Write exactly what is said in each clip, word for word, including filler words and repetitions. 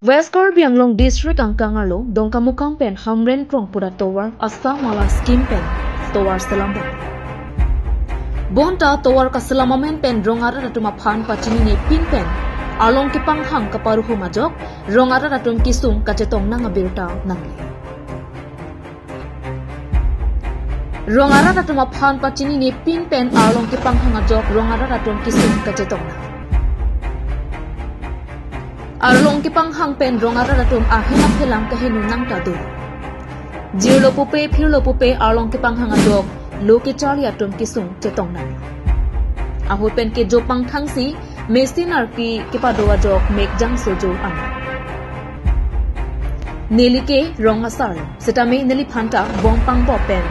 West Karbi Anglong District angkang arlo Dongkamukam pen Hamren Krongpura Tovar Assam Mala Scheme pen tovar selam dam. Bonta tovar kaselam amen pen rong arat atum aphan pachinine pin pen arlong kepanghang kaparuhum ajok rong arat atum kesung kachetong nang abirta nangli. Rong arat atum aphan pachinine pin pen arlong kepanghang ajok rong arat atum kesung kachetong nang. Arlong kepanghang pen rong arat atum ahin aphelang kaheno nang ta do. Jirlo pupe phirlo pupe arlong kepanghang ajok lo kecharli atum kesung chetong nang. Ahut pen kejo pangthangsi machine arpi kepado ajok mekjang sojo ang. Neli ke rong asar lo, setame neli phanta bom pangbom pen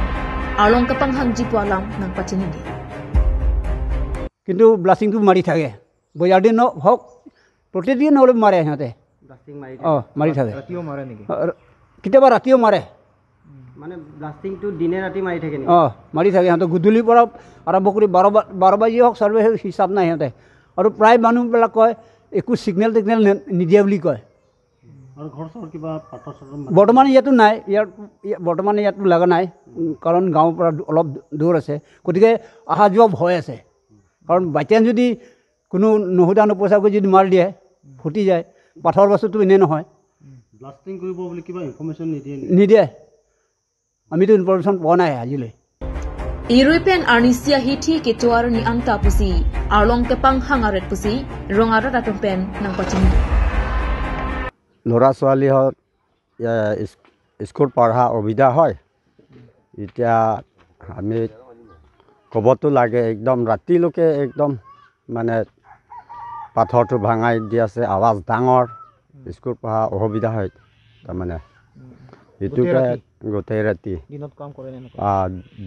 arlong kepanghangji pu alam nangpachinine. কিন্তু ব্লাষ্টিংটো মাৰি থাকে। বজাৰ দিন হওক, প্ৰতিদিন হ'লে মাৰে সিহঁতে। ব্লাষ্টিং মাৰি অ, থাকে। মাৰি থাকে। ৰাতিও মাৰে নেকি? অ, ৰ-, কেতিয়াবা ৰাতিও মাৰে। মানে ব্লাষ্টিংটো দিনে ৰাতি মাৰি থাকে নেকি? অ, মাৰি থাকে। সিহঁতে গধূলিৰ পৰা আৰম্ভ কৰি বাৰ বা-, বাৰ বাজি হওক, চাৰি বাজি হওক, হিচাপ নাই সিহঁতে। আৰু প্ৰায় মানুহবিলাক কয়, একো ছিগনেল টিগনেল নে-, নিদিয়ে বুলি কয়। আৰু ঘৰ চৰ কিবা পাথৰ চাথৰ মাৰি বৰ্তমান ইয়াতো নাই, ইয়াৰ, ইয়া-, বৰ্তমান ইয়াতো লগা নাই, উম, কাৰণ গাঁৱৰ পৰা দূ-, অলপ দূ-, দূৰ আছে, গতিকে অহা যোৱা ভয় আছে। কাৰণ বাই চান্স যদি কোনো নুসুধা নুপুচাকৈ যদি মাৰি দিয়ে, ফুটি যায়, পাথৰ বস্তুটো এনে নহয়। ব্লাষ্টিং কৰিব বুলি কিবা ইনফৰমেশ্যন নিদিয়ে নেকি? নিদিয়ে। আমিতো ইনফৰমেশ্যন পোৱা নাই আজিলৈ। Irui pen arnisi ahithi kecho arni anta pusi arlong kepanghang aret pusi rong arat atum pen nangpachini. ল'ৰা ছোৱালীহঁত, এ, ইস-, স্কুল পঢ়া অসুবিধা হয়। এতিয়া আমি ক'বতো লাগে, একদম ৰাতিলৈকে একদম মানে পাথৰটো ভাঙাই দি আছে, আৱাজ ডাঙৰ, স্কুল পঢ়া অসুবিধা হয় তাৰমানে। উম। এইটোকে গোটেই ৰাতি? গোটেই ৰাতি। দিনত কাম কৰে নে নকৰে? আ,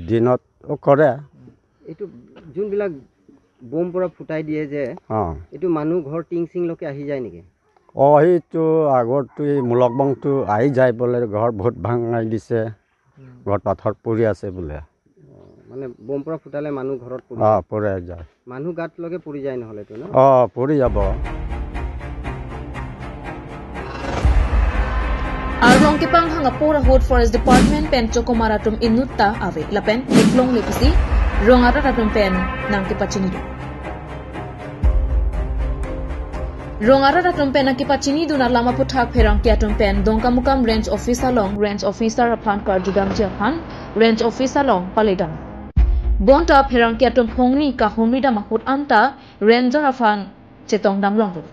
দিনতো কৰে। এইটো যোনবিলাক বোম পৰা ফুটাই দিয়ে যে, অ। এইটো মানুহ ঘৰ টিং চিংলৈকে আহি যায় নেকি? অ, সেইটো আগৰটো এই মুলক বংটো আহি যায় বোলে, ঘৰ বহুত ভাঙাই দিছে, উম। ঘৰত পাথৰ পৰি আছে বোলে। অ, মানে বোম পৰা ফুটালে মানুহ ঘৰত পৰি অ, যায়? পৰি যায়। মানুহ গাত লগে পৰি যায় নহ'লেতো, ন? অ, পৰি যাব। Arlong kepanghang apor ahut Forest Department pen chokomar atum inutta ave lapen theklongle pusi rong arat atum pen nangkepachini do. Rong arat atum pen nangkepachini dun alam aphuthak pherangke atum pen Dongkamukam Range Office along Range Officer aphan karjudamji aphan Range Office along paledam. Bonta pherangke atum phongni kahumri dam ahut anta Ranger aphan chetongdam longlo.